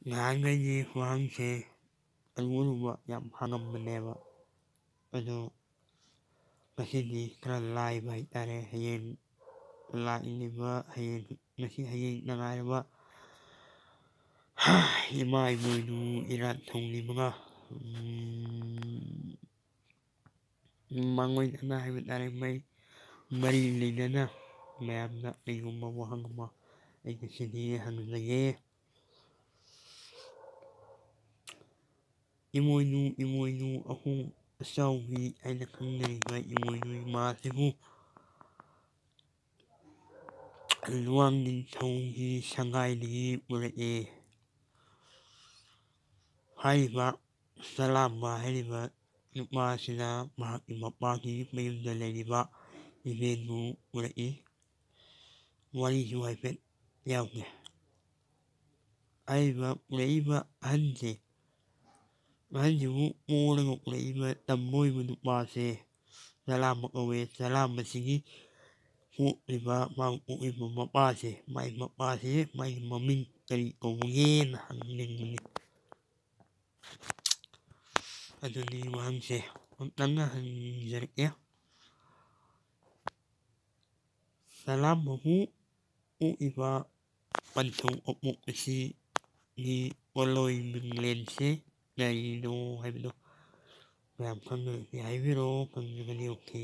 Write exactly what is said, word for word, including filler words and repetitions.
ꯉꯍꯥꯟꯈꯩꯗꯤ ꯋꯥꯍꯪꯁꯦ ꯑꯔꯨ ꯑꯔꯨꯕ ꯌꯥꯝ ꯍꯪꯉꯝꯕꯅꯦꯕ꯫ ꯑꯗꯣ ꯉꯁꯤꯗꯤ ꯈꯔ ꯂꯥꯏꯕ ꯍꯥꯏꯇꯥꯔꯦ꯫ ꯍꯌꯦꯡ ꯂꯥꯛꯂꯤꯕ, ꯍꯌꯦꯡ, ꯉꯁꯤ ꯍꯌꯦꯡ ꯉꯥꯏꯔꯕ ꯏꯃꯥ ꯏꯃꯣꯏꯅꯨ ꯏꯔꯥꯠ ꯊꯧꯅꯤꯕꯒ, ꯎꯝ, ꯃꯥꯡꯑꯣꯏꯅꯅ ꯍꯥꯏꯕ ꯇꯥꯔꯦ, ꯃꯩ ꯃꯔꯤ ꯂꯩꯅꯅ ꯃꯌꯥꯝꯗ ꯀꯩꯒꯨꯝꯕ ꯋꯥꯍꯪ ꯑꯃ ꯑꯩ ꯉꯁꯤꯗꯤ ꯍꯪꯖꯒꯦ꯫ ꯏꯃꯣꯏꯅꯨ, ꯏꯃꯣꯏꯅꯨ ꯑꯍꯣꯡ ꯑꯆꯥꯎꯕꯤ ꯍꯥꯏꯅ ꯈꯪꯅꯔꯤꯕ ꯏꯃꯣꯏꯅꯨ ꯏꯃꯥꯁꯤꯕꯨ ꯂꯨꯋꯥꯡ ꯅꯤꯡꯊꯧꯒꯤ ꯁꯪꯒꯥꯏꯗꯒꯤ ꯎꯔꯛꯑꯦ꯫ ꯍꯥꯏꯔꯤꯕ ꯆꯂꯥꯝꯕ ꯍꯥꯏꯔꯤꯕ ꯅꯨꯄꯥꯁꯤꯅ ꯃꯍꯥꯛꯀꯤ ꯃꯄꯥꯒꯤ ꯃꯌꯨꯝꯗ ꯂꯩꯔꯤꯕ ꯏꯕꯦꯟꯕꯨ ꯎꯔꯛꯏ꯫ ꯋꯥꯔꯤꯁꯨ ꯍꯥꯏꯐꯦꯠ ꯌꯥꯎꯒꯦ꯫ ꯍꯥꯏꯔꯤꯕ ꯎꯔꯛꯏꯕ ꯑꯍꯟꯁꯦ, ꯑꯍꯟꯁꯤꯕꯨ ꯃꯣꯔꯒ ꯎꯔꯛꯏꯕ ꯇꯝꯕ ꯑꯣꯏꯕ ꯅꯨꯄꯥꯁꯦ ꯆꯂꯥꯝꯕ ꯀꯧꯋꯦ꯫ ꯆꯂꯥꯝꯕꯁꯤꯒꯤ ꯄꯣꯛꯂꯤꯕ, ꯃꯥ ꯄꯣꯛꯂꯤꯕ ꯃꯄꯥꯁꯦ, ꯃꯥꯒꯤ ꯃꯄꯥꯁꯦ, ꯃꯥꯒꯤ ꯃꯃꯤꯡ ꯀꯔꯤ ꯀꯧꯕꯒꯦꯅ ꯍꯪꯅꯤꯡꯕꯅꯤ꯫ ꯑꯗꯨꯅꯤ ꯋꯥꯍꯪꯁꯦ꯫ ꯑꯃꯨꯛꯇꯪꯒ ꯍꯪꯖꯔꯛꯀꯦ꯫ ꯆꯂꯥꯝꯕꯕꯨ ꯄꯣꯛꯏꯕ ꯄꯟꯊꯧ ꯑꯄꯣꯛ ꯑꯁꯤꯒꯤ ꯄꯣꯠꯂꯣꯏ ꯃꯤꯡꯂꯦꯟꯁꯦ ꯀꯔꯤꯅꯣ ꯍꯥꯏꯕꯗꯣ ꯃꯌꯥꯝ ꯈꯪꯅꯔꯗꯤ ꯍꯥꯏꯕꯤꯔꯛꯑꯣ, ꯈꯪꯗ꯭ꯔꯒꯗꯤ ꯑꯣꯀꯦ꯫